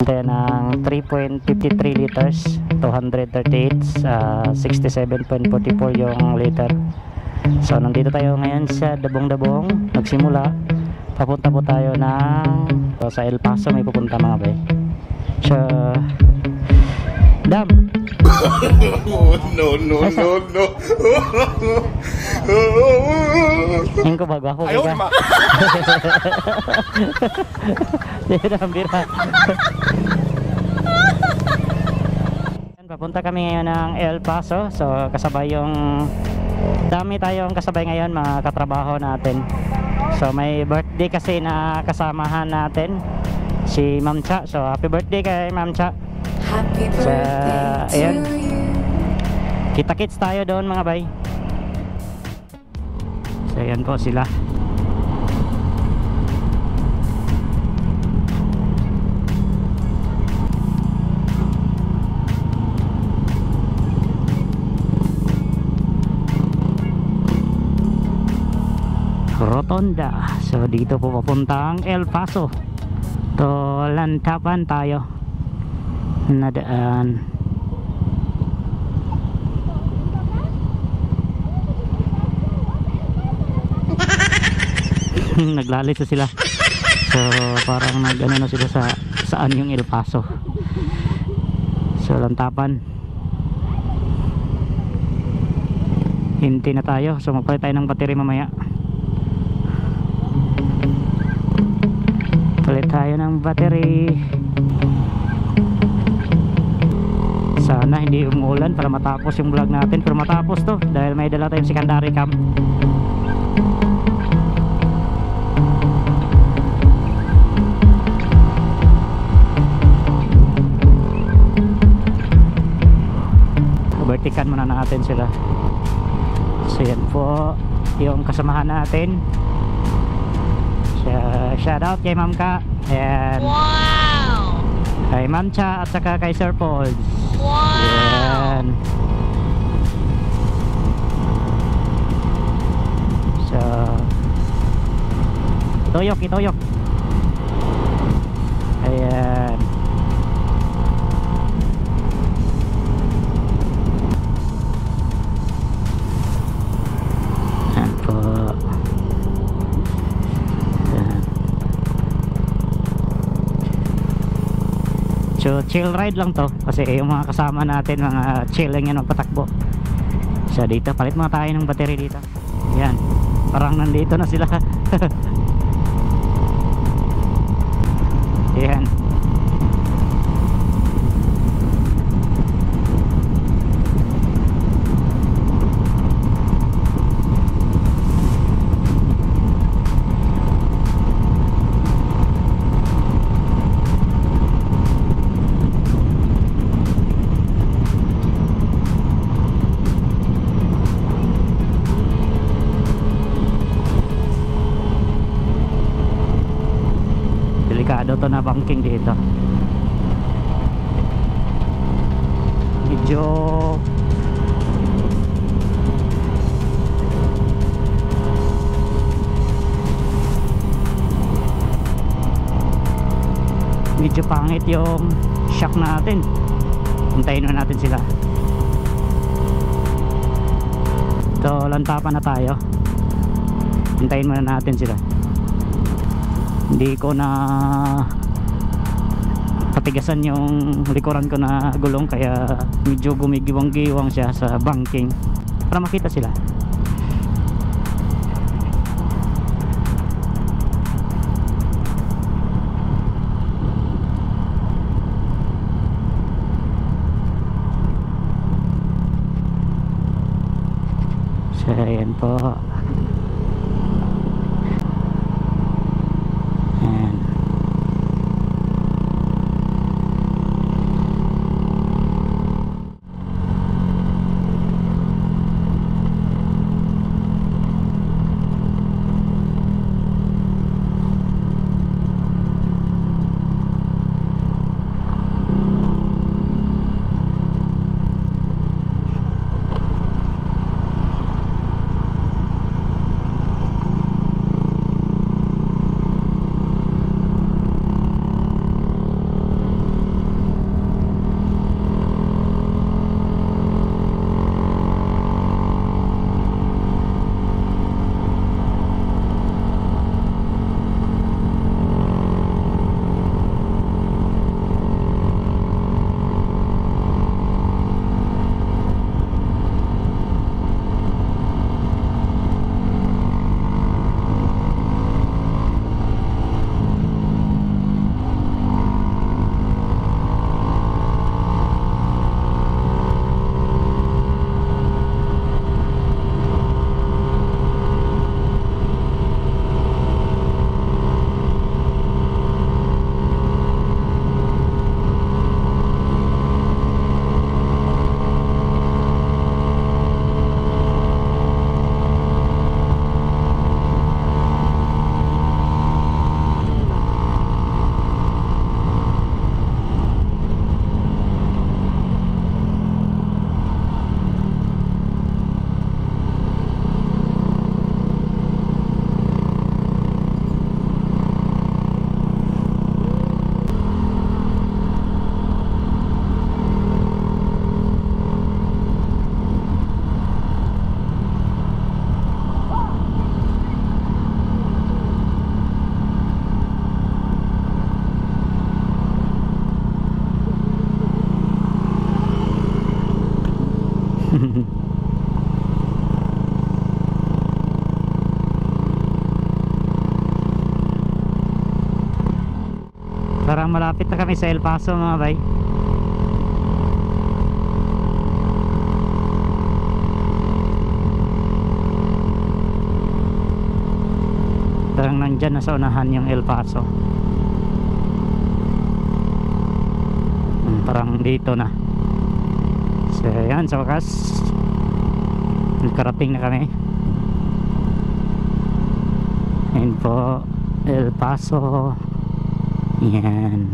ng 3.53 liters, 238, 67.44 yung liter. So nandito tayo ngayon sa Dabong-Dabong. Nagsimula, papunta po tayo sa El Paso, may pupunta mga bay. So dam. No. Yung ko bago ako Ayaw ka. ma. Bira. Papunta kami ngayon ng El Paso. So kasabay yung dami tayong kasabay ngayon, mga katrabaho natin. So may birthday kasi na kasamahan natin, si Ma'am Cha. So happy birthday kay Ma'am Cha. Happy birthday to ayan, you. kita-kits tayo doon mga bay. So ayan po sila. Rotonda. So dito po papuntang El Paso. To Lantapan tayo na daan. Naglalis na sila. So parang nag-ano na sila sa saan yung El Paso. So Lantapan. Hinti na tayo. So magpalit tayo ng battery mamaya. Palit tayo ng battery. Sana hindi umuulan para matapos yung vlog natin. Pero matapos to dahil may dala tayong secondary cam. Vertikan muna natin sila. So yan po yung kasamahan natin. Shout out kay Ma'am Ka and Wow! kay Ma'am Cha at saka kay Sir Paul. Wow! Yan. So itoyok. Ayan. Ayan po. So chill ride lang to kasi yung mga kasama natin mga chill lang yan magpatakbo. So dito palit mga tayo ng battery dito. Yan, parang nandito na sila. Yan. Delikado to na banking dito. Medyo pangit yung shock natin. Hintayin na natin sila. So Lantapan na tayo. Hintayin muna natin sila. Hindi ko na patigasan yung likuran ko na gulong kaya medyo gumigiwang-giwang siya sa banking para makita sila. So ayan po. Parang malapit na kami sa El Paso mga bay. Parang nandyan na sa unahan yung El Paso. Parang dito na. So yan, sa wakas nakarating na kami. Ayan po, El Paso. Yan.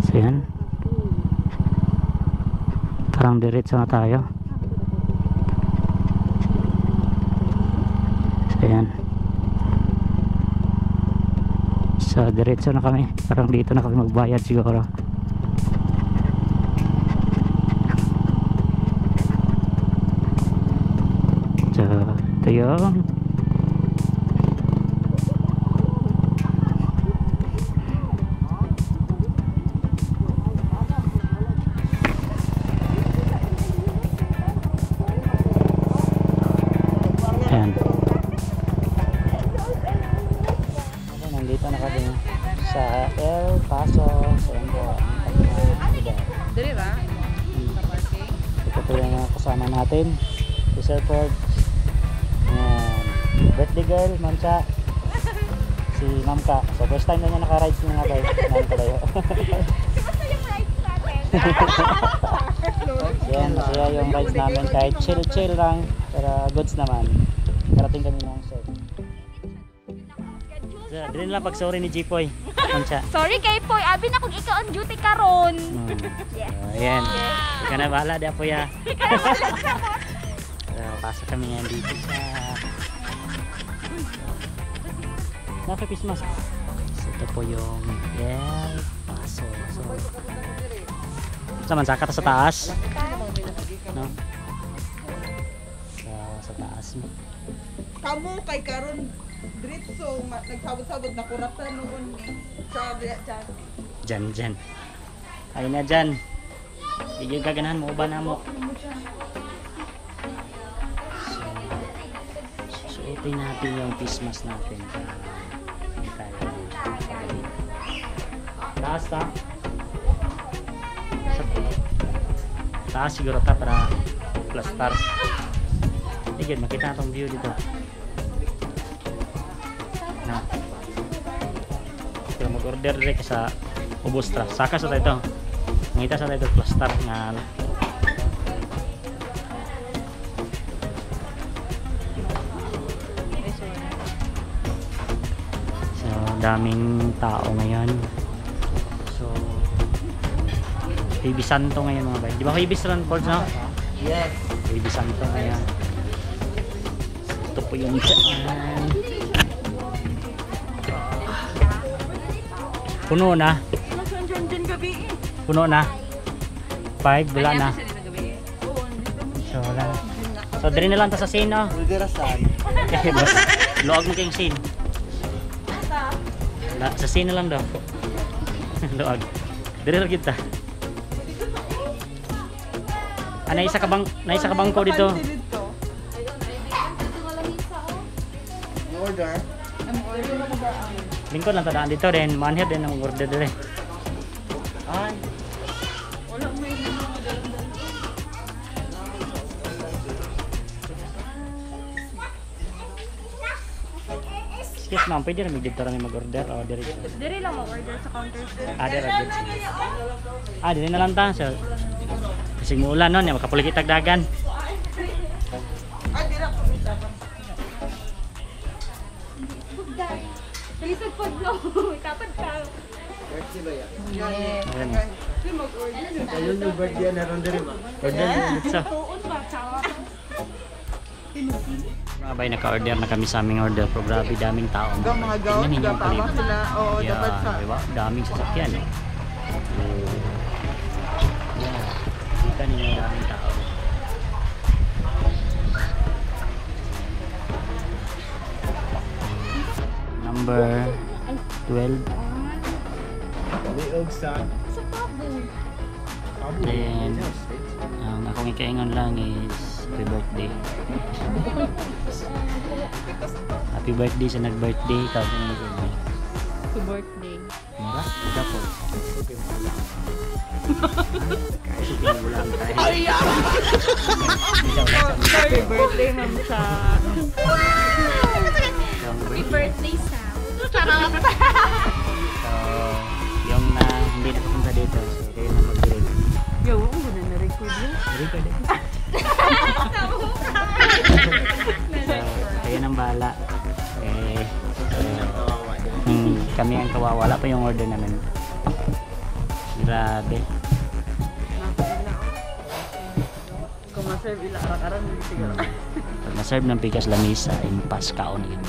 So yan, parang diretso na tayo. So yan, so diretso na kami. Parang dito na kami magbayad siguro. So ito yung yan. Nandito na kami sa El Paso. So yan po ang lugar. Dili ba? Sa parking? Ito po yung mga kasama natin, si Sir Ford, yan, birthday girl, Mancha, si Ma'am Ka. So first time na niya naka-rides na nga tayo. Palayo. Yan, masaya yung rides namin kahit chill lang, pero goods naman. Karating kami ng set. So, din lang pag-sorry ni Jipoy, Mancha. Sorry kay Poy, abi na kung ikaw on duty karon. Ayan, ikaw na bahala di po ya. So, pasok kami yan dito sa nasa Christmas. So, ito po yung El Paso. So, sa kata sa taas, no? Sa taas mo. Kamu kay karon diretso nagsabot-sabot na kuratan noon sa Dyan. Ayun na dyan. Bigyan ka ganahan mo, uban na mo. So, suotin natin yung face mask natin. Hindi tayo pagalit. Taas ta. Taas siguro ta para plus star. Sige, makita itong view dito. Na. Pero mag-order direct sa Ubustra. Saka sa tayo. Ngita sa tayo plus star nga. So, daming tao ngayon. So, Baby Santo ngayon mga bay. Di ba Baby Santo, no? Yes. Baby Santo ngayon. Ito po yung dyan. Puno na. Puno na. 5, wala na. So, wala na. So, dali na lang ta sa scene, no? Ulgarasan. Okay, boss. Luwag mo kayong scene. Sa scene na lang daw. Luwag. Dali lang kita. Naisa ka bangko dito. Order. Lingkod lang tadaan dito rin. Manhid din ang order dito. Ay. Excuse ma'am, pwede rin dito rin mag-order o dito? Diri lang mo-order sa counter. Dito. Dito na lang ta. So, kasi muulan nun, makapulikit tagdagan. Ay, dira ko dito. Lisod pod no. Kapag ka. Birthday ba yan? Ayan. Ayun yung birthday na ron diri ba? So, Tuon ba tawa? mabay naka-order na kami sa aming order. Pero grabe, daming tao. Mga gawin, Tingnan ninyo yung tama paligid. sila. O, dapat sa... Diba? Daming sasakyan eh. Yeah. Kita ninyo daming tao. Number 12. Liog sa... Then, ang akong ikaingon lang is happy birthday. Happy birthday sa nag-birthday. Ikaw sa nag-birthday. Happy birthday. Mura? Ikaw po. Isipin mo lang tayo. Happy birthday, Ma'am Cha. Happy birthday, Sam. Charot! So, yung na hindi nakapunta dito, so kayo na mag-grade. Yo, ang ganda na record yun. Record eh. So, kayo nang bahala. Eh, kami ang kawawa. Wala pa yung order namin. Grabe. Kung ma-serve ila, araw-araw, hindi siguro. Pag na-serve ng pikas lamisa, impas kaon yun.